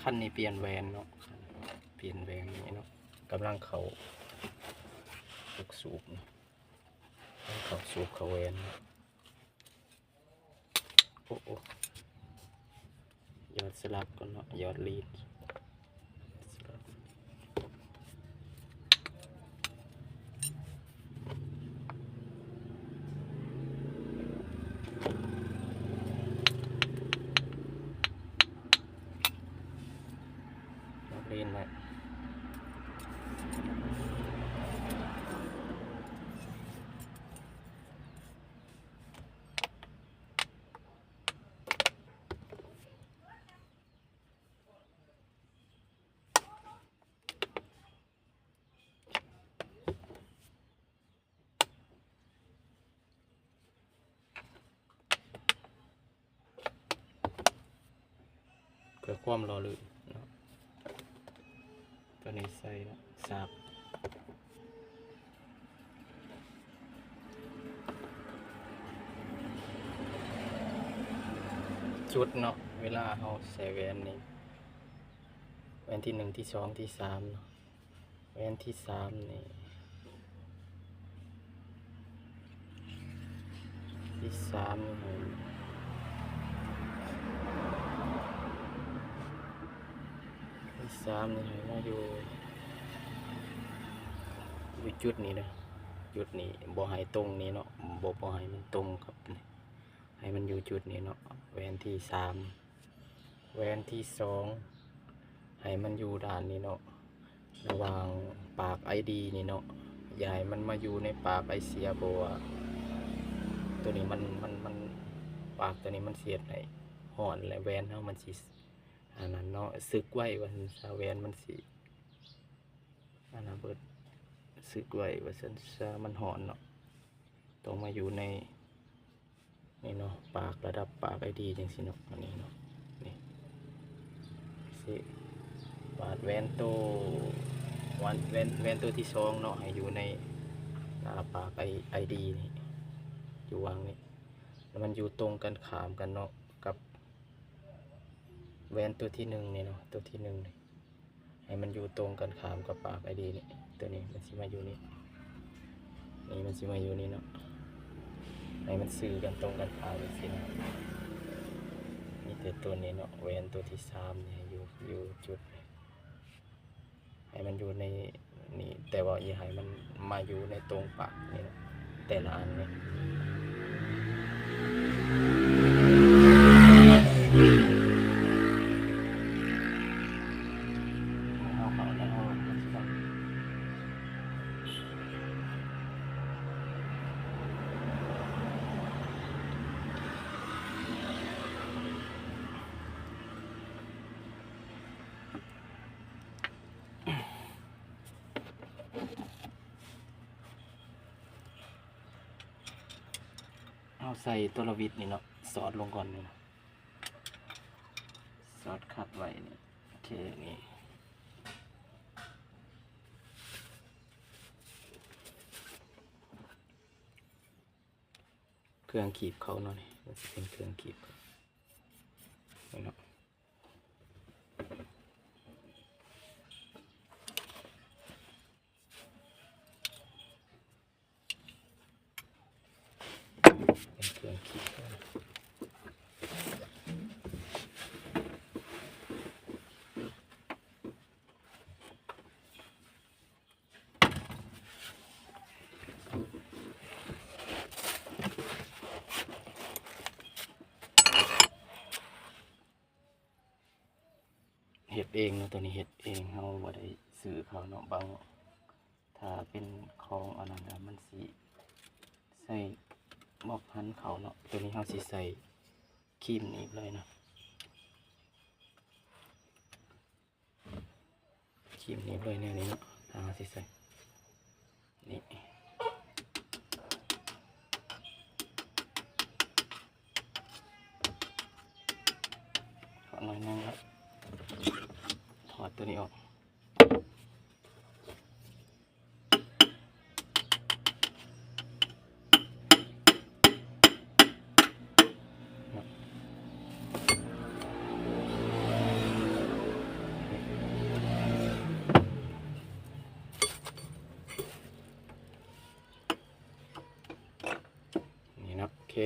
ຄັນນີ້ປ່ຽນແຫວນເນາະ ປ່ຽນແຫວນນີ້ເນາະ ກຳລັງເຂົ້າລູກສູບເນາະ ເຂົ້າສູບເຂົ້າແຫວນເນາະ. ໂອ້ ໂອ້ ຫຍອດສະຫຼັກກ່ອນເນາະ ຫຍອດລີດ ສະຫຼັກ ຫຍອດລີດໄວ້. ເພື່ອຄວາມຫຼໍ່ລື່ນເນາະ ຕົວນີ້ໃສ່ເນາະ ສາກ ຈຸດເນາະ ເວລາເຮົາໃສ່ແຫວນນີ້ ແຫວນທີໜຶ່ງ ທີສອງ ທີສາມເນາະ ແຫວນທີສາມນີ້ ທີສາມນີ້ໃຫ້ ທີສາມນີ້ໃຫ້ມາຢູ່ ຢູ່ຈຸດນີ້ເດີ ຈຸດນີ້ ບໍ່ໃຫ້ຕົງນີ້ເນາະ ບໍ່ ບໍ່ໃຫ້ມັນຕົງກັບນີ້ ໃຫ້ມັນຢູ່ຈຸດນີ້ເນາະ ແຫວນທີສາມ ແຫວນທີສອງ ໃຫ້ມັນຢູ່ດ້ານນີ້ເນາະ ລະຫວ່າງປາກໄອດີນີ້ເນາະ ຢ່າໃຫ້ມັນມາຢູ່ໃນປາກໄອເສຍ ເພາະວ່າໂຕນີ້ມັນ ມັນ ມັນ ປາກໂຕນີ້ມັນຊິເຮັດໃຫ້ຮ້ອນ ແລະແຫວນເຮົາມັນຊິ ອັນນັ້ນເນາະ ສຶກໄວວ່າຊັ້ນຊະ ແຫວນມັນຊິ ອັນນັ້ນເບິດ ສຶກໄວວ່າຊັ້ນຊະ ມັນຮ້ອນເນາະ ຕ້ອງມາຢູ່ໃນ ນີ້ເນາະ ປາກ ລະດັບປາກໄອດີຈັ່ງຊີ້ເນາະ ອັນນີ້ເນາະ ນີ້ ຊິບາດແຫວນໂຕ ແຫວນ ແຫວນ ແຫວນໂຕທີສອງເນາະ ໃຫ້ຢູ່ໃນໜ້າປາກໄອ ໄອດີນີ້ ຢູ່ຫວ່າງນີ້ ລະມັນຢູ່ຕົງກັນຂ້າມກັນເນາະ ກັບແຫວນໂຕທີໜຶ່ງນີ້ເນາະ ໂຕທີໜຶ່ງນີ້ ໃຫ້ມັນຢູ່ຕົງກັນຂ້າມກັບປາກໄອດີນີ້ ໂຕນີ້ມັນຊິມາຢູ່ນີ້ ນີ້ມັນຊິມາຢູ່ນີ້ເນາະ ໃຫ້ມັນຊື່ກັນຕົງກັນຂ້າມຈັ່ງຊີ້ນະ ມີແຕ່ໂຕນີ້ເນາະ ແຫວນໂຕທີສາມນີ້ໃຫ້ຢູ່ ຢູ່ຈຸດນີ້ ໃຫ້ມັນຢູ່ໃນນີ້ ແຕ່ວ່າຢ່າໃຫ້ມັນມາຢູ່ໃນຕົງປາກນີ້ເນາະ ແຕ່ລະອັນນີ້ ເຮົາເຂົ້າແລ້ວ ເຮົາ ເຮົາໃສ່ໂຕລະວິດນີ້ເນາະ ສອດລົງກ່ອນນີ້ ສອດຂັດໄວ້ນີ້ ໂອເຄ ນີ້ ເຄື່ອງຄີບເຂົ້າເນາະ ນີ້ມັນຊິເປັນເຄື່ອງຄີບເຂົ້າ ນີ້ເນາະ ເປັນເຄື່ອງຄີບເຂົ້າ. ເຮັດເອງເນາະ ໂຕນີ້ເຮັດເອງ ເຮົາບໍ່ໄດ້ຊື້ເຂົາເນາະ ບາງ ຖ້າເປັນຂອງອັນນັ້ນລະມັນຊິໃສ່ໝອກພັນເຂົ້າເນາະ ໂຕນີ້ເຮົາຊິໃສ່ຄີມໜີບເລີຍເນາະ. ຄີມນີ້ເລີຍແນວນີ້ເນາະ ເຮົາຊິໃສ່ ນີ້ ຂໍໜ້ອຍໜຶ່ງ ແລ້ວຖອດໂຕນີ້ອອກ. ເນາະ ເ ເຄ